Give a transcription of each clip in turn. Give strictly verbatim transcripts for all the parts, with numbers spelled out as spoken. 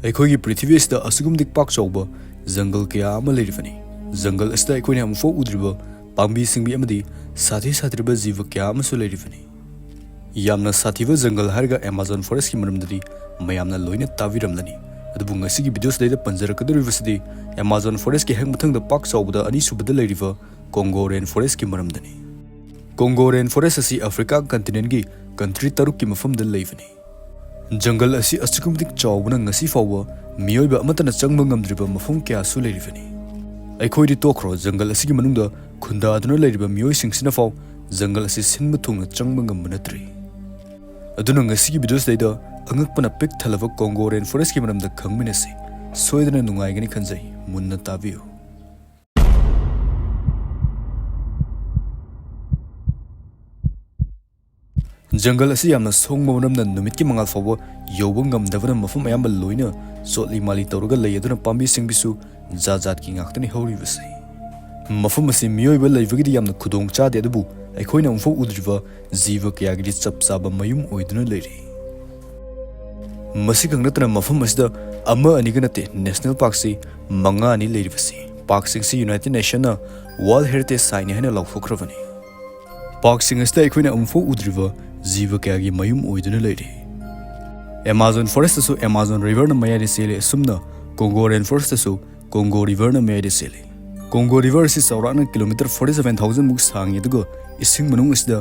ꯑꯩꯈꯣꯏꯒꯤ ꯄ꯭ꯔꯤꯊꯤꯕꯤ ꯑꯁꯤꯗ ꯑꯁꯤꯒꯨꯝ ꯃꯇꯤꯛ ꯄꯥꯛ ꯆꯥꯎꯕ ꯖꯪꯒꯜ ꯀꯌꯥ ꯑꯃ ꯂꯩꯔꯤꯕꯅꯤ꯫ ꯖꯪꯒꯜ ꯑꯁꯤꯗ ꯑꯩꯈꯣꯏꯅ ꯑꯃꯨꯛꯐꯥꯎ ꯎꯗ꯭ꯔꯤꯕ ꯄꯥꯝꯕꯤ ꯁꯤꯡꯕꯤ ꯑꯃꯗꯤ ꯁꯥꯊꯤ ꯁꯥꯊꯤꯔꯕ ꯖꯤꯕ ꯀꯌꯥ ꯑꯃꯁꯨ ꯂꯩꯔꯤꯕꯅꯤ꯫ ꯌꯥꯝꯅ ꯁꯥꯊꯤꯕ ꯖꯪꯒꯜ ꯍꯥꯏꯔꯒ ꯑꯦꯃꯥꯖꯣꯟ ꯐꯣꯔꯦꯁꯀꯤ ꯃꯔꯝꯗꯗꯤ ꯃꯌꯥꯝꯅ ꯂꯣꯏꯅ ꯇꯥꯕꯤꯔꯝꯂꯅꯤ꯫ ꯑꯗꯨꯕꯨ ꯉꯁꯤꯒꯤ ꯚꯤꯗꯤꯑꯣꯁꯤꯗ ꯄꯟꯖꯔꯛꯀꯗꯧꯔꯤꯕꯁꯤꯗꯤ ꯑꯦꯃꯥꯖꯣꯟ ꯐꯣꯔꯦꯁꯀꯤ ꯍꯦꯛ ꯃꯊꯪꯗ ꯄꯥꯛ ꯆꯥꯎꯕꯗ ꯑꯅꯤꯁꯨꯕꯗ ꯂꯩꯔꯤꯕ ꯀꯣꯡꯒꯣ ꯔꯦꯟ ꯐꯣꯔꯦꯁꯀꯤ ꯃꯔꯝꯗꯅꯤ꯫ ꯀꯣꯡꯒꯣ ꯔꯦꯟ ꯐꯣꯔꯦꯁ ꯑꯁꯤ ꯑꯐ꯭ꯔꯤꯀꯥ ꯀꯟꯇꯤꯅꯦꯟꯒꯤ ꯀꯟꯇ꯭ꯔꯤ ꯇꯔꯨꯛꯀꯤ ꯃꯐꯝꯗ ꯂꯩꯕꯅꯤ꯫ ꯖꯪꯒꯜ ꯑꯁꯤ ꯑꯁꯨꯛꯀꯤ ꯃꯇꯤꯛ ꯆꯥꯎꯕꯅ ꯉꯁꯤ ꯐꯥꯎꯕ ꯃꯤꯑꯣꯏꯕ ꯑꯃꯠꯇꯅ ꯆꯪꯕ ꯉꯝꯗ꯭ꯔꯤꯕ ꯃꯐꯝ ꯀꯌꯥꯁꯨ ꯂꯩꯔꯤꯕꯅꯤ꯫ ꯑꯩꯈꯣꯏꯗꯤ ꯇꯣꯛꯈ꯭ꯔꯣ, ꯖꯪꯒꯜ ꯑꯁꯤꯒꯤ ꯃꯅꯨꯡꯗ ꯈꯨꯟꯗꯥꯗꯨꯅ ꯂꯩꯔꯤꯕ ꯃꯤꯑꯣꯏꯁꯤꯡꯁꯤꯅ ꯐꯥꯎ ꯖꯪꯒꯜ ꯑꯁꯤ ꯁꯤꯟꯕ ꯊꯨꯡꯅ ꯆꯪꯕ ꯉꯝꯕ ꯅꯠꯇ꯭ꯔꯤ꯫ ꯑꯗꯨꯅ ꯉꯁꯤꯒꯤ ꯚꯤꯗꯤꯑꯣꯁꯤꯗꯩꯗ ꯑꯉꯛꯄꯅ ꯄꯤꯛ ꯊꯜꯂꯕ ꯀꯣꯡꯒꯣ ꯔꯦꯟ ꯐꯣꯔꯦꯁꯀꯤ ꯃꯔꯝꯗ ꯈꯪꯃꯤꯟꯅꯁꯤ꯫ ꯁꯣꯏꯗꯅ ꯅꯨꯡꯉꯥꯏꯒꯅꯤ ꯈꯟꯖꯩ꯫ ꯃꯨꯟꯅ ꯇꯥꯕꯤꯌꯨ꯫ ꯖꯪꯒꯜ ꯑꯁꯤ ꯌꯥꯝꯅ ꯁꯣꯡꯕ ꯃꯔꯝꯅ ꯅꯨꯃꯤꯠꯀꯤ ꯃꯉꯥꯜ ꯐꯥꯎꯕ ꯌꯧꯕ ꯉꯝꯗꯕꯅ ꯃꯐꯝ ꯑꯌꯥꯝꯕ ꯂꯣꯏꯅ ꯆꯣꯠꯂꯤ ꯃꯥꯜꯂꯤ ꯇꯧꯔꯒ ꯂꯩ꯫ ꯑꯗꯨꯅ ꯄꯥꯝꯕꯤ ꯁꯤꯡꯕꯤꯁꯨ ꯖꯥꯠ ꯖꯥꯠꯀꯤ ꯉꯥꯛꯇꯅꯤ ꯍꯧꯔꯤꯕꯁꯤ꯫ ꯃꯐꯝ ꯑꯁꯤ ꯃꯤꯑꯣꯏꯕ ꯂꯩꯕꯒꯤꯗꯤ ꯌꯥꯝꯅ ꯈꯨꯗꯣꯡ ꯆꯥꯗꯦ, ꯑꯗꯨꯕꯨ ꯑꯩꯈꯣꯏꯅ ꯑꯃꯨꯛꯐꯥꯎ ꯎꯗ꯭ꯔꯤꯕ ꯖꯤꯕ ꯀꯌꯥꯒꯤꯗꯤ ꯆꯞ ꯆꯥꯕ ꯃꯌꯨꯝ ꯑꯣꯏꯗꯨꯅ ꯂꯩꯔꯤ꯫ ꯃꯁꯤꯈꯛ ꯅꯠꯇꯅ ꯃꯐꯝ ꯑꯁꯤꯗ ꯑꯃ ꯑꯅꯤꯒ ꯅꯠꯇꯦ, ꯅꯦꯁꯅꯦꯜ ꯄꯥꯔꯛꯁꯤ ꯃꯉꯥꯅꯤ ꯂꯩꯔꯤꯕꯁꯤ꯫ ꯄꯥꯔꯛꯁꯤꯡꯁꯤ ꯌꯨꯅꯥꯏꯇꯦꯗ ꯅꯦꯁꯟꯅ ꯋꯥꯔꯜꯗ ꯍꯦꯔꯤꯇꯦꯖ ꯁꯥꯏꯠꯅꯤ ꯍꯥꯏꯅ ꯂꯥꯎꯊꯣꯛꯈ꯭ꯔꯕꯅꯤ꯫ ꯄꯥꯔꯛꯁꯤꯡ ꯑꯁꯤꯗ ꯑꯩꯈꯣꯏꯅ ꯑꯃꯨꯛꯐꯥꯎ ꯎꯗ꯭ꯔꯤꯕ ꯖꯤꯕ ꯀꯌꯥꯒꯤ ꯃꯌꯨꯝ ꯑꯣꯏꯗꯨꯅ ꯂꯩꯔꯤ꯫ ꯑꯦꯃꯥꯖꯣꯟ ꯐꯣꯔꯦꯁꯇꯁꯨ ꯑꯦꯃꯥꯖꯣꯟ ꯔꯤꯚꯔꯅ ꯃꯌꯥꯏꯗ ꯆꯦꯜꯂꯤ꯫ ꯑꯁꯨꯝꯅ ꯀꯣꯡꯒꯣ ꯔꯦꯟ ꯐꯣꯔꯦꯁꯇꯁꯨ ꯀꯣꯡꯒꯣ ꯔꯤꯚꯔꯅ ꯃꯌꯥꯏꯗ ꯆꯦꯜꯂꯤ꯫ ꯀꯣꯡꯒꯣ ꯔꯤꯚꯔ ꯑꯁꯤ ꯆꯥꯎꯔꯥꯛꯅ ꯀꯤꯂꯣꯃꯤꯇꯔ ꯐꯣꯔꯇꯤ ꯁꯚꯦꯟ ꯊꯥꯎꯖꯟ ꯃꯨꯛ ꯁꯥꯡꯉꯤ, ꯑꯗꯨꯒ ꯏꯁꯤꯡ ꯃꯅꯨꯡ ꯑꯁꯤꯗ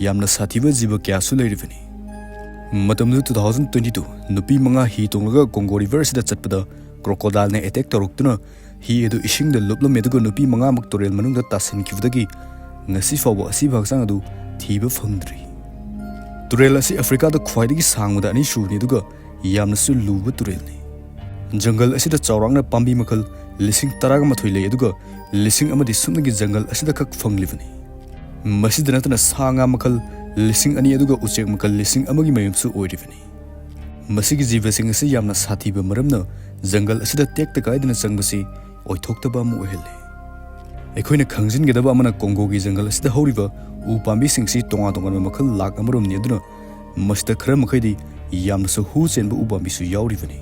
ꯌꯥꯝꯅ ꯁꯥꯊꯤꯕ ꯖꯤꯕ ꯀꯌꯥꯁꯨ ꯂꯩꯔꯤꯕꯅꯤ꯫ ꯃꯇꯝꯗꯨ ꯇꯨ ꯊꯥꯎꯖꯟ ꯇ꯭ꯋꯦꯟꯇꯤ ꯇꯨ, ꯅꯨꯄꯤ ꯃꯉꯥ ꯍꯤ ꯇꯣꯡꯂꯒ ꯀꯣꯡꯒꯣ ꯔꯤꯚꯔ ꯑꯁꯤꯗ ꯆꯠꯄꯗ ꯀ꯭ꯔꯣꯀꯣꯗꯥꯏꯜꯅ ꯑꯦꯇꯦꯛ ꯇꯧꯔꯛꯇꯨꯅ ꯍꯤ ꯑꯗꯨ ꯏꯁꯤꯡꯗ ꯂꯨꯞꯂꯝꯃꯤ, ꯑꯗꯨꯒ ꯅꯨꯄꯤ ꯃꯉꯥꯃꯛ ꯇꯨꯔꯦꯜ ꯃꯅꯨꯡꯗ ꯇꯥꯁꯤꯟꯈꯤꯕꯗꯒꯤ ꯉꯁꯤ ꯐꯥꯎꯕ ꯑꯁꯤꯕ ꯍꯛꯆꯥꯡ ꯑꯗꯨ ꯊꯤꯕ ꯐꯪꯗ꯭ꯔꯤ꯫ ꯇꯨꯔꯦꯜ ꯑꯁꯤ ꯑꯐ꯭ꯔꯤꯀꯥꯗ ꯈ꯭ꯋꯥꯏꯗꯒꯤ ꯁꯥꯡꯕꯗ ꯑꯅꯤꯁꯨꯕꯅꯤ, ꯑꯗꯨꯒ ꯌꯥꯝꯅꯁꯨ ꯂꯨꯕ ꯇꯨꯔꯦꯜꯅꯤ꯫ ꯖꯪꯒꯜ ꯑꯁꯤꯗ ꯆꯥꯎꯔꯥꯛꯅ ꯄꯥꯝꯕꯤ ꯃꯈꯜ ꯂꯤꯁꯤꯡ ꯇꯔꯥꯒ ꯃꯥꯊꯣꯏ ꯂꯩ, ꯑꯗꯨꯒ ꯂꯤꯁꯤꯡ ꯑꯃꯗꯤ ꯁꯨꯞꯅꯒꯤ ꯖꯪꯒꯜ ꯑꯁꯤꯗ ꯈꯛ ꯐꯪꯂꯤꯕꯅꯤ꯫ ꯃꯁꯤꯗ ꯅꯠꯇꯅ ꯁꯥ ꯉꯥ ꯃꯈꯜ ꯂꯤꯁꯤꯡ ꯑꯅꯤ, ꯑꯗꯨꯒ ꯎꯆꯦꯛ ꯃꯈꯜ ꯂꯤꯁꯤꯡ ꯑꯃꯒꯤ ꯃꯌꯨꯝꯁꯨ ꯑꯣꯏꯔꯤꯕꯅꯤ꯫ ꯃꯁꯤꯒꯤ ꯖꯤꯕꯁꯤꯡ ꯑꯁꯤ ꯌꯥꯝꯅ ꯁꯥꯊꯤꯕ ꯃꯔꯝꯅ ꯖꯪꯒꯜ ꯑꯁꯤꯗ ꯇꯦꯛꯇ ꯀꯥꯏꯗꯅ ꯆꯪꯕꯁꯤ ꯑꯣꯏꯊꯣꯛꯇꯕ ꯑꯃ ꯑꯣꯏꯍꯜꯂꯤ꯫ ꯑꯩꯈꯣꯏꯅ ꯈꯪꯖꯤꯟꯒꯗꯕ ꯑꯃꯅ, ꯀꯣꯡꯒꯣꯒꯤ ꯖꯪꯒꯜ ꯑꯁꯤꯗ ꯍꯧꯔꯤꯕ ꯎ ꯄꯥꯝꯕꯤꯁꯤꯡꯁꯤ ꯇꯣꯉꯥꯟ ꯇꯣꯉꯥꯟꯕ ꯃꯈꯜ ꯂꯥꯛ ꯑꯃꯔꯣꯝꯅꯤ, ꯑꯗꯨꯅ ꯃꯁꯤꯗ ꯈꯔ ꯃꯈꯩꯗꯤ ꯌꯥꯝꯅꯁꯨ ꯍꯨ ꯆꯦꯟꯕ ꯎ ꯄꯥꯝꯕꯤꯁꯨ ꯌꯥꯎꯔꯤꯕꯅꯤ꯫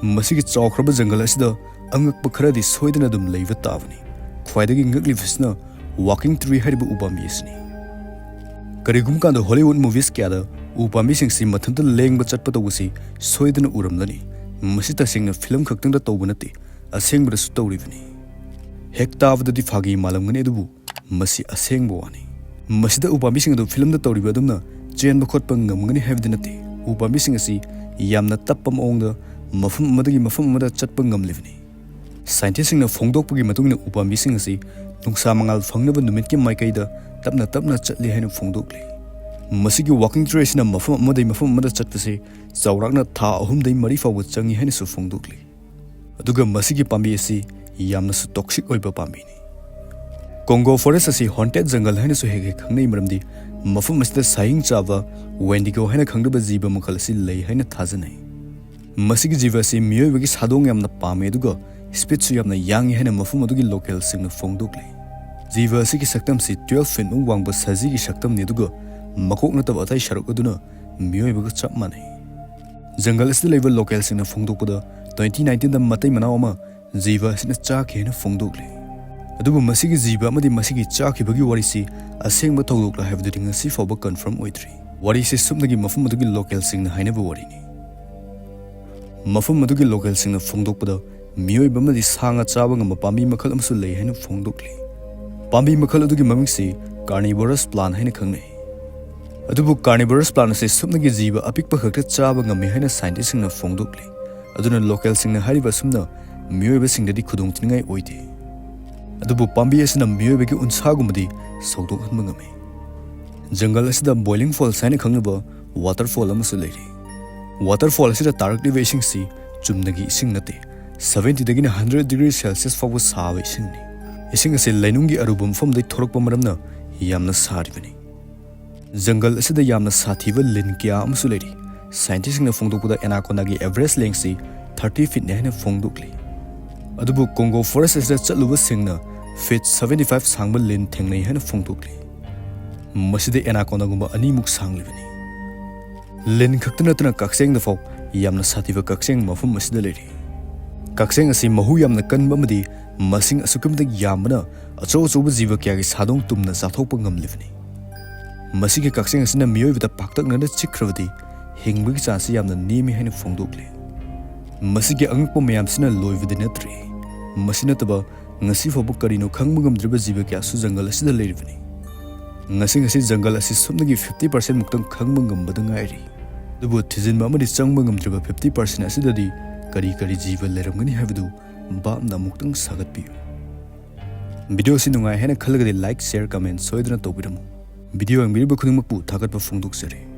ꯃꯁꯤꯒꯤ ꯆꯥꯎꯈ꯭ꯔꯕ ꯖꯪꯒꯜ ꯑꯁꯤꯗ ꯑꯉꯛꯄ ꯈꯔꯗꯤ ꯁꯣꯏꯗꯅ ꯑꯗꯨꯝ ꯂꯩꯕ ꯇꯥꯕꯅꯤ꯫ ꯈ꯭ꯋꯥꯏꯗꯒꯤ ꯉꯛꯂꯤꯕꯁꯤꯅ walking tree ꯍꯥꯏꯔꯤꯕ ꯎꯄꯥꯝꯕꯤ ꯑꯁꯤꯅꯤ꯫ ꯀꯔꯤꯒꯨꯝꯕ ꯀꯥꯟꯗ Hollywood movies ꯀꯌꯥꯗ ꯎꯄꯥꯝꯕꯤꯁꯤꯡꯁꯤ ꯃꯊꯟꯇ ꯂꯦꯡꯕ ꯆꯠꯄ ꯇꯧꯕꯁꯤ ꯁꯣꯏꯗꯅ ꯎꯔꯝꯂꯅꯤ꯫ ꯃꯁꯤ ꯇꯁꯦꯡꯅ ꯐꯤꯂꯝ ꯈꯛꯇꯪꯗ ꯇꯧꯕ ꯅꯠꯇꯦ, ꯑꯁꯦꯡꯕꯗꯁꯨ ꯇꯧꯔꯤꯕꯅꯤ꯫ ꯍꯦꯛ ꯇꯥꯕꯗꯗꯤ ꯐꯥꯒꯤ ꯃꯥꯜꯂꯝꯒꯅꯤ, ꯑꯗꯨꯕꯨ ꯃꯁꯤ ꯑꯁꯦꯡꯕ ꯋꯥꯅꯤ꯫ ꯃꯁꯤꯗ ꯎꯄꯥꯝꯕꯤꯁꯤꯡ ꯑꯗꯨ ꯐꯤꯂꯝꯗ ꯇꯧꯔꯤꯕ ꯑꯗꯨꯝꯅ ꯆꯦꯟꯕ ꯈꯣꯠꯄ ꯉꯝꯒꯅꯤ ꯍꯥꯏꯕꯗꯤ ꯅꯠꯇꯦ꯫ ꯎꯄꯥꯝꯕꯤꯁꯤꯡ ꯑꯁꯤ ꯌꯥꯝꯅ ꯇꯞꯄ ꯃꯑꯣꯡꯗ ꯃꯐꯝ ꯑꯃꯗꯒꯤ ꯃꯐꯝ ꯑꯃꯗ ꯆꯠꯄ ꯉꯝꯂꯤꯕꯅꯤ꯫ Scientistꯁꯤꯡꯅ ꯐꯣꯡꯗꯣꯛꯄꯒꯤ ꯃꯇꯨꯡ ꯏꯟꯅ ꯎꯄꯥꯝꯕꯤꯁꯤꯡ ꯑꯁꯤ ꯅꯨꯡꯁꯥ ꯃꯉꯥꯜ ꯐꯪꯅꯕ ꯅꯨꯃꯤꯠꯀꯤ ꯃꯥꯏꯀꯩꯗ ꯇꯞꯅ ꯇꯞꯅ ꯆꯠꯂꯤ ꯍꯥꯏꯅ ꯐꯣꯡꯗꯣꯛꯂꯤ꯫ ꯃꯁꯤꯒꯤ walking tree ꯑꯁꯤꯅ ꯃꯐꯝ ꯑꯃꯗꯒꯤ ꯃꯐꯝ ꯑꯃꯗ ꯆꯠꯄꯁꯤ ꯆꯥꯎꯔꯥꯛꯅ ꯊꯥ ꯑꯍꯨꯝꯗꯒꯤ ꯃꯔꯤ ꯐꯥꯎꯕ ꯆꯪꯏ ꯍꯥꯏꯅꯁꯨ ꯐꯣꯡꯗꯣꯛꯂꯤ꯫ ꯑꯗꯨꯒ ꯃꯁꯤꯒꯤ ꯄꯥꯝꯕꯤ ꯑꯁꯤ ꯌꯥꯝꯅꯁꯨ toxic ꯑꯣꯏꯕ ꯄꯥꯝꯕꯤꯅꯤ꯫ Congo forest ꯑꯁꯤ haunted jungle ꯍꯥꯏꯅꯁꯨ ꯍꯦꯛ ꯍꯦꯛ ꯈꯪꯅꯩ, ꯃꯔꯝꯗꯤ ꯃꯐꯝ ꯑꯁꯤꯗ ꯁꯥꯍꯤꯡ ꯆꯥꯕ Wendigo ꯍꯥꯏꯅ ꯈꯪꯅꯕ ꯖꯤꯕ ꯃꯈꯜ ꯑꯁꯤ ꯂꯩ ꯍꯥꯏꯅ ꯊꯥꯖꯅꯩ꯫ ꯃꯁꯤꯒꯤ ꯖꯤꯕ ꯑꯁꯤ ꯃꯤꯑꯣꯏꯕꯒꯤ ꯁꯥꯗꯣꯡ ꯌꯥꯝꯅ ꯄꯥꯝꯃꯤ, ꯑꯗꯨꯒ speedꯁꯨ ꯌꯥꯝꯅ ꯌꯥꯡꯉꯤ ꯍꯥꯏꯅ ꯃꯐꯝ ꯑꯗꯨꯒꯤ localꯁꯤꯡꯅ ꯐꯣꯡꯗꯣꯛꯂꯤ꯫ ꯖꯤꯕ ꯑꯁꯤꯒꯤ ꯁꯛꯇꯝꯁꯤ twelve feetꯃꯨꯛ ꯋꯥꯡꯕ ꯁꯖꯤꯒꯤ ꯁꯛꯇꯝꯅꯤ, ꯑꯗꯨꯒ ꯃꯀꯣꯛ ꯅꯠꯇꯕ ꯑꯇꯩ ꯁꯔꯨꯛ ꯑꯗꯨꯅ ꯃꯤꯑꯣꯏꯕꯒ ꯆꯞ ꯃꯥꯟꯅꯩ꯫ ꯖꯪꯒꯜ ꯑꯁꯤꯗ ꯂꯩꯕ localꯁꯤꯡꯅ ꯐꯣꯡꯗꯣꯛꯄꯗ, twenty nineteenꯗ ꯃꯇꯩ ꯃꯅꯥꯎ ꯑꯃ ꯖꯤꯕ ꯑꯁꯤꯅ ꯆꯥꯈꯤ ꯍꯥꯏꯅ ꯐꯣꯡꯗꯣꯛꯂꯤ꯫ ꯑꯗꯨꯕꯨ ꯃꯁꯤꯒꯤ ꯖꯤꯕ ꯑꯃꯗꯤ ꯃꯁꯤꯒꯤ ꯆꯥꯈꯤꯕꯒꯤ ꯋꯥꯔꯤꯁꯤ ꯑꯁꯦꯡꯕ ꯊꯧꯗꯣꯛꯂ ꯍꯥꯏꯕꯗꯨꯗꯤ ꯉꯁꯤ ꯐꯥꯎꯕ confirm ꯑꯣꯏꯗ꯭ꯔꯤ꯫ ꯋꯥꯔꯤꯁꯤ ꯁꯨꯞꯅꯒꯤ ꯃꯐꯝ ꯑꯗꯨꯒꯤ localꯁꯤꯡꯅ ꯍꯥꯏꯅꯕ ꯋꯥꯔꯤꯅꯤ꯫ ꯃꯐꯝ ꯑꯗꯨꯒꯤ localꯁꯤꯡꯅ ꯐꯣꯡꯗꯣꯛꯄꯗ, ꯃꯤꯑꯣꯏꯕ ꯑꯃꯗꯤ ꯁꯥ ꯉꯥ ꯆꯥꯕ ꯉꯝꯕ ꯄꯥꯝꯕꯤ ꯃꯈꯜ ꯑꯃꯁꯨ ꯂꯩ ꯍꯥꯏꯅ ꯐꯣꯡꯗꯣꯛꯂꯤ꯫ ꯄꯥꯝꯕꯤ ꯃꯈꯜ ꯑꯗꯨꯒꯤ ꯃꯃꯤꯡꯁꯤ carnivorous plant ꯍꯥꯏꯅ ꯈꯪꯅꯩ꯫ ꯑꯗꯨꯕꯨ carnivorous plant ꯑꯁꯤ ꯁꯨꯞꯅꯒꯤ ꯖꯤꯕ ꯑꯄꯤꯛꯄ ꯈꯛꯇ ꯆꯥꯕ ꯉꯝꯃꯤ ꯍꯥꯏꯅ scientistꯁꯤꯡꯅ ꯐꯣꯡꯗꯣꯛꯂꯤ꯫ ꯑꯗꯨꯅ localꯁꯤꯡꯅ ꯍꯥꯏꯔꯤꯕ ꯑꯁꯨꯝꯅ ꯃꯤꯑꯣꯏꯕꯁꯤꯡꯗꯗꯤ ꯈꯨꯗꯣꯡꯊꯤꯅꯤꯡꯉꯥꯏ ꯑꯣꯏꯗꯦ꯫ ꯑꯗꯨꯕꯨ ꯄꯥꯝꯕꯤ ꯑꯁꯤꯅ ꯃꯤꯑꯣꯏꯕꯒꯤ ꯎꯟꯁꯥꯒꯨꯝꯕꯗꯤ ꯁꯧꯗꯣꯛꯍꯟꯕ ꯉꯝꯃꯤ꯫ ꯖꯪꯒꯜ ꯑꯁꯤꯗ Boiling Falls ꯍꯥꯏꯅ ꯈꯪꯅꯕ waterfall ꯑꯃꯁꯨ ꯂꯩꯔꯤ꯫ Waterfall ꯑꯁꯤꯗ ꯇꯥꯔꯛꯂꯤꯕ ꯏꯁꯤꯡꯁꯤ ꯆꯨꯝꯅꯒꯤ ꯏꯁꯤꯡ ꯅꯠꯇꯦ, seventyꯗꯒꯤꯅ hundred degree Celsius ꯐꯥꯎꯕ ꯁꯥꯕ ꯏꯁꯤꯡꯅꯤ꯫ ꯏꯁꯤꯡ ꯑꯁꯤ ꯂꯩꯅꯨꯡꯒꯤ ꯑꯔꯨꯕ ꯃꯐꯝꯗꯒꯤ ꯊꯣꯔꯛꯄ ꯃꯔꯝꯅ ꯌꯥꯝꯅ ꯁꯥꯔꯤꯕꯅꯤ꯫ ꯖꯪꯒꯜ ꯑꯁꯤꯗ ꯌꯥꯝꯅ ꯁꯥꯊꯤꯕ ꯂꯤꯟ ꯀꯌꯥ ꯑꯃꯁꯨ ꯂꯩꯔꯤ꯫ Scientistꯁꯤꯡꯅ ꯐꯣꯡꯗꯣꯛꯄꯗ, anacondaꯒꯤ average lengthꯁꯤ thirty feetꯅꯤ ꯍꯥꯏꯅ ꯐꯣꯡꯗꯣꯛꯂꯤ꯫ ꯑꯗꯨꯕꯨ Congo forest ꯑꯁꯤꯗ ꯆꯠꯂꯨꯕꯁꯤꯡꯅ feet seventy five ꯁꯥꯡꯕ ꯂꯤꯟ ꯊꯦꯡꯅꯩ ꯍꯥꯏꯅ ꯐꯣꯡꯗꯣꯛꯂꯤ꯫ ꯃꯁꯤꯗ anacondaꯒꯨꯝꯕ ꯑꯅꯤꯃꯨꯛ ꯁꯥꯡꯂꯤꯕꯅꯤ꯫ ꯂꯤꯟ ꯈꯛꯇ ꯅꯠꯇꯅ ꯀꯛꯆꯦꯡꯗ ꯐꯥꯎ ꯌꯥꯝꯅ ꯁꯥꯊꯤꯕ ꯀꯛꯆꯦꯡ ꯃꯐꯝ ꯑꯁꯤꯗ ꯂꯩꯔꯤ꯫ ꯀꯛꯆꯦꯡ ꯑꯁꯤ ꯃꯍꯨ ꯌꯥꯝꯅ ꯀꯟꯕ ꯑꯃꯗꯤ ꯃꯁꯤꯡ ꯑꯁꯨꯛꯀꯤ ꯃꯇꯤꯛ ꯌꯥꯝꯕꯅ ꯑꯆꯧ ꯑꯆꯧꯕ ꯖꯤꯕ ꯀꯌꯥꯒꯤ ꯁꯥꯗꯣꯡ ꯇꯨꯝꯅ ꯆꯥꯊꯣꯛꯄ ꯉꯝꯂꯤꯕꯅꯤ꯫ ꯃꯁꯤꯒꯤ ꯀꯛꯆꯦꯡ ꯑꯁꯤꯅ ꯃꯤꯑꯣꯏꯕꯗ ꯄꯥꯛꯇꯛꯅꯅ ꯆꯤꯛꯈ꯭ꯔꯕꯗꯤ ꯍꯤꯡꯕꯒꯤ ꯆꯥꯟꯁꯁꯤ ꯌꯥꯝꯅ ꯅꯦꯝꯃꯤ ꯍꯥꯏꯅ ꯐꯣꯡꯗꯣꯛꯂꯤ꯫ ꯃꯁꯤꯒꯤ ꯑꯉꯛꯄ ꯃꯌꯥꯝꯁꯤꯅ ꯂꯣꯏꯕꯗꯤ ꯅꯠꯇ꯭ꯔꯤ꯫ ꯃꯁꯤ ꯅꯠꯇꯕ ꯉꯁꯤ ꯐꯥꯎꯕ ꯀꯔꯤꯅꯣ ꯈꯪꯕ ꯉꯝꯗ꯭ꯔꯤꯕ ꯖꯤꯕ ꯀꯌꯥꯁꯨ ꯖꯪꯒꯜ ꯑꯁꯤꯗ ꯂꯩꯔꯤꯕꯅꯤ꯫ ꯉꯁꯤ ꯉꯁꯤ ꯖꯪꯒꯜ ꯑꯁꯤ ꯁꯨꯞꯅꯒꯤ fifty percent ꯃꯨꯛꯇꯪ ꯈꯪꯕ ꯉꯝꯕꯗ ꯉꯥꯏꯔꯤ꯫ ꯑꯗꯨꯕꯨ ꯊꯤꯖꯤꯟꯕ ꯑꯃꯗꯤ ꯆꯪꯕ ꯉꯝꯗ꯭ꯔꯤꯕ fifty percent ꯑꯁꯤꯗꯗꯤ ꯀꯔꯤ ꯀꯔꯤ ꯖꯤꯕ ꯂꯩꯔꯝꯒꯅꯤ ꯍꯥꯏꯕꯗꯨ ꯚꯥꯞꯅ ꯑꯃꯨꯛꯇꯪ ꯁꯥꯒꯠꯄꯤꯌꯨ꯫ ꯚꯤꯗꯤꯑꯣ ꯑꯁꯤ ꯅꯨꯡꯉꯥꯏ ꯍꯥꯏꯅ ꯈꯜꯂꯒꯗꯤ like, share, comment ꯁꯣꯏꯗꯅ ꯇꯧꯕꯤꯔꯝꯃꯨ꯫ ꯚꯤꯗꯤꯑꯣ ꯌꯦꯡꯕꯤꯔꯤꯕ ꯈꯨꯗꯤꯡꯃꯛꯄꯨ ꯊꯥꯒꯠꯄ ꯐꯣꯡꯗꯣꯛꯆꯔꯤ꯫